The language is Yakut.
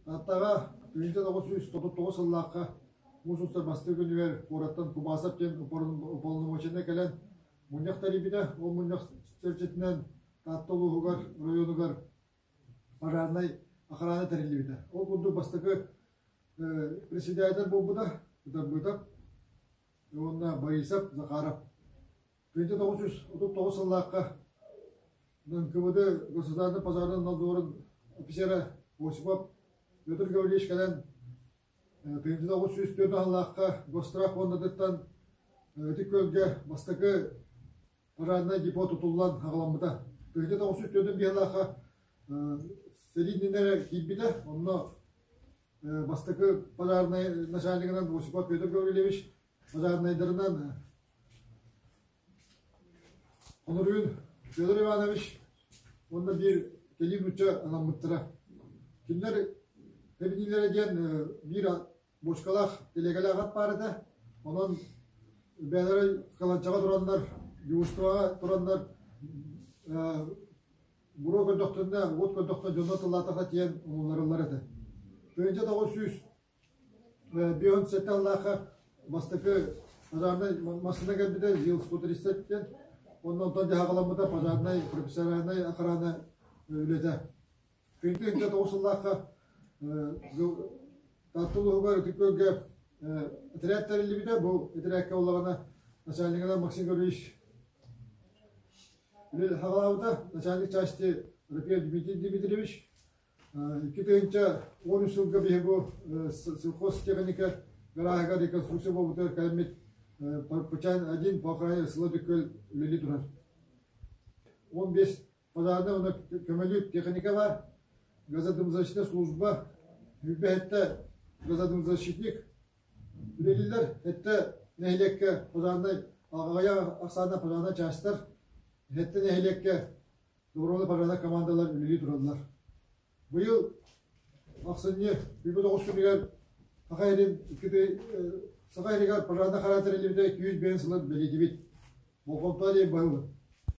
Тааттаҕа 1999 сыллаахха муус устар бастакы күнүгэр куораттан Кубасов диэн уполномоченнай кэлэн мунньах тэрийбитэ. Ол мунньах чэрчитинэн Таатта улууһугар, оройуонугар пожарнай охрана тэриллибитэ. Ол курдук бастакы председатель буолбута Кытарбытов уонна Борисов Захаров. 1939 сыллаахха НКВД государственный пожарный надзорун офицера Осипов Петр Гаврильевич кэлэн 1904 сыллаахха Госстрах фондатыттан Ытык Күөлгэ бастакы пожарнай депо тутуллан аҕаламмыта. 1904 биһилаахха сэрии иннинэ киирбитэ. Онно бастакы пожарнай начальнигынан Осипов Петр Гаврильевич, пожарнайдарынан Хоноруйун Федор Иванович уонна биир кэлии нуучча анаммыттара. Кинилэр тэбиниилэрэ диэн биир бочкалаах, телегэлээх ат баар этэ. Онон бэйэлэрэ каланчаҕа тураннар, дежурствоҕа тураннар буруо көрдөхтөрүнэ, уот көрдөхтөрүнэ дьонно тыллаатахха тиийэн умулларыллар этэ. 1900 57 аллаахха бастакы пожарнай массыына кэлбитэ ЗИЛ-130 диэн. Онно онтон дьаһаҕаламмыта пожарнай профессиональнай охрана үлэтэ. 19 сыллаахха Таатта улууһугар Ытык Күөлгэ отряд тэриллибитэ. Бу отрядка буоллаҕына начальнигынан Максим Гаврильевич хаҕалаабыта. Начальник части Рапьев Дмитрий Дмитриевич. 2013 сылга биһи бу сельхозтехника гарааһыгар реконструкция буолбутугар кэлэммит Парпычан один по охране сыла Дүккөл үлэлии турар. 15 пожарнай уонна көмөлүүр техника бар. Газодымозащитная служба сүүрбэһиттэ газодымозащитник үлэлииллэр. Эттэ нэһилиэккэ пожарнай аҕыйах ахсааннаах пожарнай чаастар, эттэ нэһилиэккэ добровольнай пожарнай командалар үлэлии тураллар. Быйыл ахсынньы 29 күнүгэр Саха сирин Саха сиригэр пожарнай хараан тэриллибитэ 205 сылын бэлиэтибит. Болҕомто диэн баһылык.